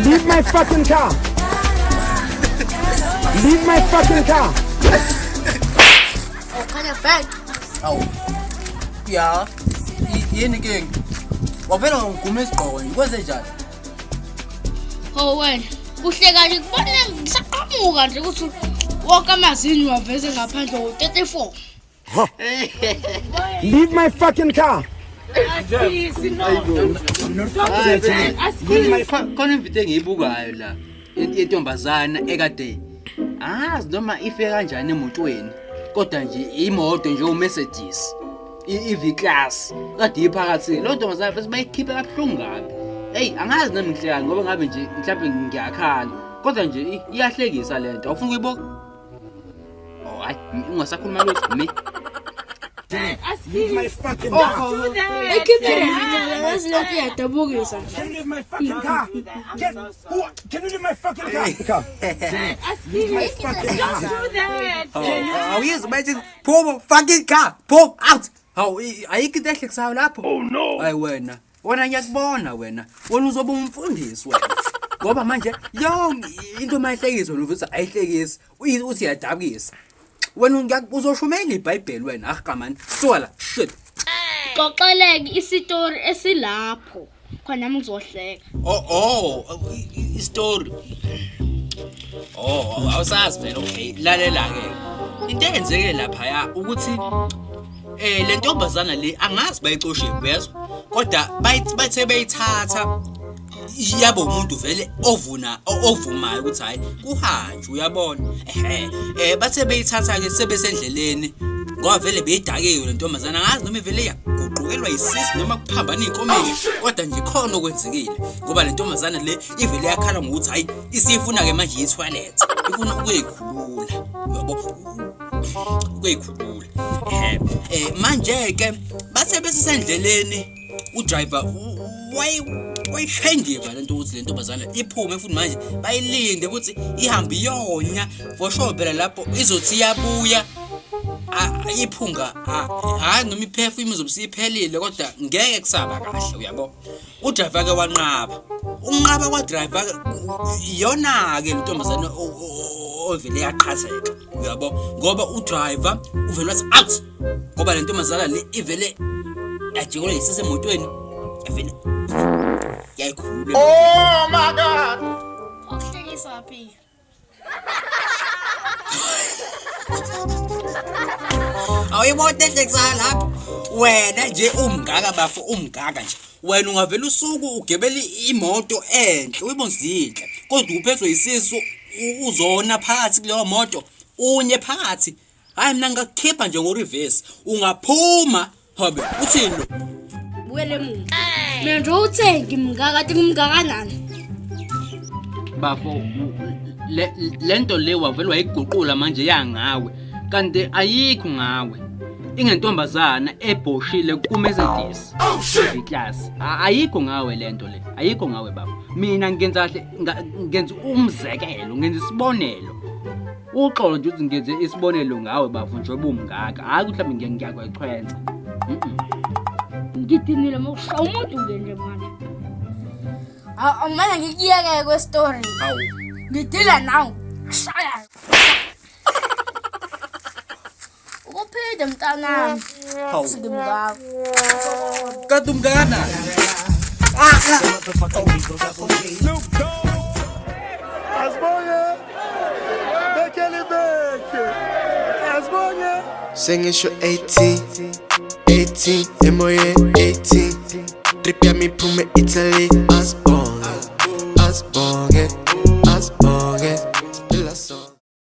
Leave my fucking car. Leave my fucking car. Oh, khanya back. Awu. Ya. Yini inkinga? Wavela ngiguma isigqoko nje kwenze njani? Oh wena, uhleka nje kubona ngisaqhamuka nje ukuthi wonke amazinyo waveze ngaphandle ngo-34. Leave my fucking car. Khona imvidiyo engiyibukayo la yentombazana ekade angazi noma ife kanjani emotweni kodwa nje imoto nje uMercedes i-V class kade iphakathi lo ntombazana bese bayikhiphe kabuhlungu kabi. Eyi angazi nami ngihlekani ngoba ngabe nje mhlawumbe ngiyakhala kodwa nje iyahlekisa le nto. Awufuni ukuyibuka? Oh, hayi ungasakhuluma lutho mi. Leave my fucking car. Ekhiphile mina yazi lokhu iyadabukisa nje. Can you leave my fucking car? Get, who, can you leave my fucking car? Car. Leave my fucking car. Awuyizwa bathi phuma fucking car, phuma out. Hawu ayikho into ehlekisayo lapho. Oh no. Hayi wena. Wena ngiyakubona wena. Wena uzoba umfundisi wena. Ngoba manje yonke into mayihlekiswa wena uthi ayihlekisi, uthi iyadabukisa. Wena uzoshumela iBhayibheli wena. Ah come on. Suka la. Shit. Xoxeleke isitori esilapho. Khona nami ngizohleka. Oh, istory. Oh, awusazi vele okay. Lalela ke. Into eyenzeke lapha ya ukuthi le ntombazana le angazi bayicoshe uyezwa. Kodwa bathe beyithatha yabo umuntu vele ovuna ovumayo ukuthi hayi kuhanjwe uyabona. Ehhe bathe beyithatha ke sebesendleleni ngoba vele beyidakiwe le ntombazana angazi noma ivele yaguqukelwa yisisi noma kuphambana iy'nkomishi kodwa nje khona okwenzekile ngoba le ntombazana le ivele yakhala ngokuthi hayi isifuna ke manje i-toilet ifuna ukuyikhulula uyabo ukuyikhulula. Ehhe manje ke bathe besesendleleni udriver wayishendiva lento ukuthi le ntombazana iphume futhi manje bayilinde ukuthi ihambe iyonya for sure phela lapho izothi iyabuya iphunga hhayi noma iperfume izobe isiphelile kodwa ngeke kusaba kahle uyabo. Udriver ke wanqaba. Unqaba kwadriver iyona-ke le ntombazane ovele yaqhatheka uyabo ngoba udriver uvele wathi out ngoba le ntombazana le ivele yajikelwa yisisi emotweni yavele yayikhulula. Oh my God. Okuhlekisa phi? Awuyibona ehlekisayo lapho wena nje umngaka bafo umngaka nje wena ungavela usuku ugebela imoto enhle uyibone zinhle kodwa uphethwe isisu uzona phakathi kuleyo moto unye phakathi. Hayi mina ngingakukhipha nje ngo-reverse ungaphuma habe uthini lo Buyele emuva. Mina nje uthe ngimngaka kade ngimngakanani. Bafo lento le wavele wayiguqula manje yangawe kanti ayikho ngawe ingentombazana ebhoshile ku-Mercedes V-Class. Ayikho ngawe lento le, ayikho ngawe bafo. Mina ngenza kahle ngenza umzekelo, ngenza isibonelo. Uxolo nje ukuthi ngenze isibonelo ngawe bafo njengoba umngaka. Hayi ukuthi mhlawumbe ngiyakwechwensa. Ngidinile mokushaya umuntu ke nje manje. Awumane ngikuyeke kwestory. Hawu. Ngidila nawe. Shaya. Ukuphinde mntanami. Hawu. Singimngaka. Kanti umngakanani? Asibonge. Bekele beke. Asibonge. Sengisho 18 18 emoyeni 18 trip yami iphume Italy asibonge asibonge.